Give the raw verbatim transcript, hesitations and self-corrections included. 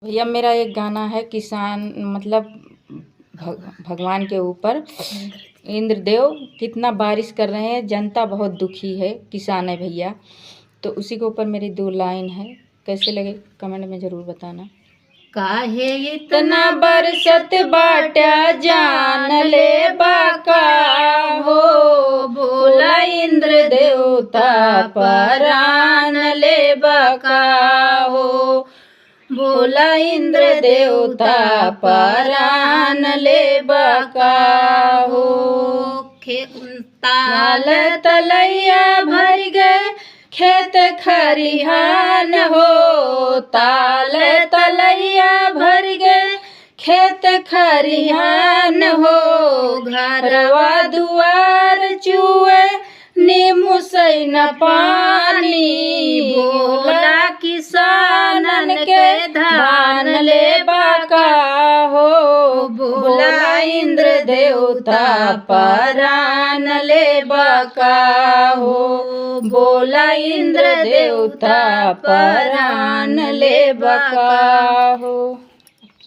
भैया, मेरा एक गाना है किसान, मतलब भग-, भगवान के ऊपर। इंद्रदेव, कितना बारिश कर रहे हैं, जनता बहुत दुखी है, किसान है भैया। तो उसी के ऊपर मेरी दो लाइन है, कैसे लगे कमेंट में ज़रूर बताना। काहे इतना बरसत बाट्या जान लेबा का हो, बोला इंद्र देवता परान लेबा का हो, बोला इंद्र देवता परान लेबा का हो। खे-, ताल तलैया भर गए खेत खरिहान हो, ताल तलैया भर गए खेत खरिहान हो, घरवा दुआर चुए नीमू सैन पानी, बोला किसानन के धान लेबा का हो, बोला इंद्र देवता परान लेबा का हो, बोला इंद्र देवता परान लेबा का हो।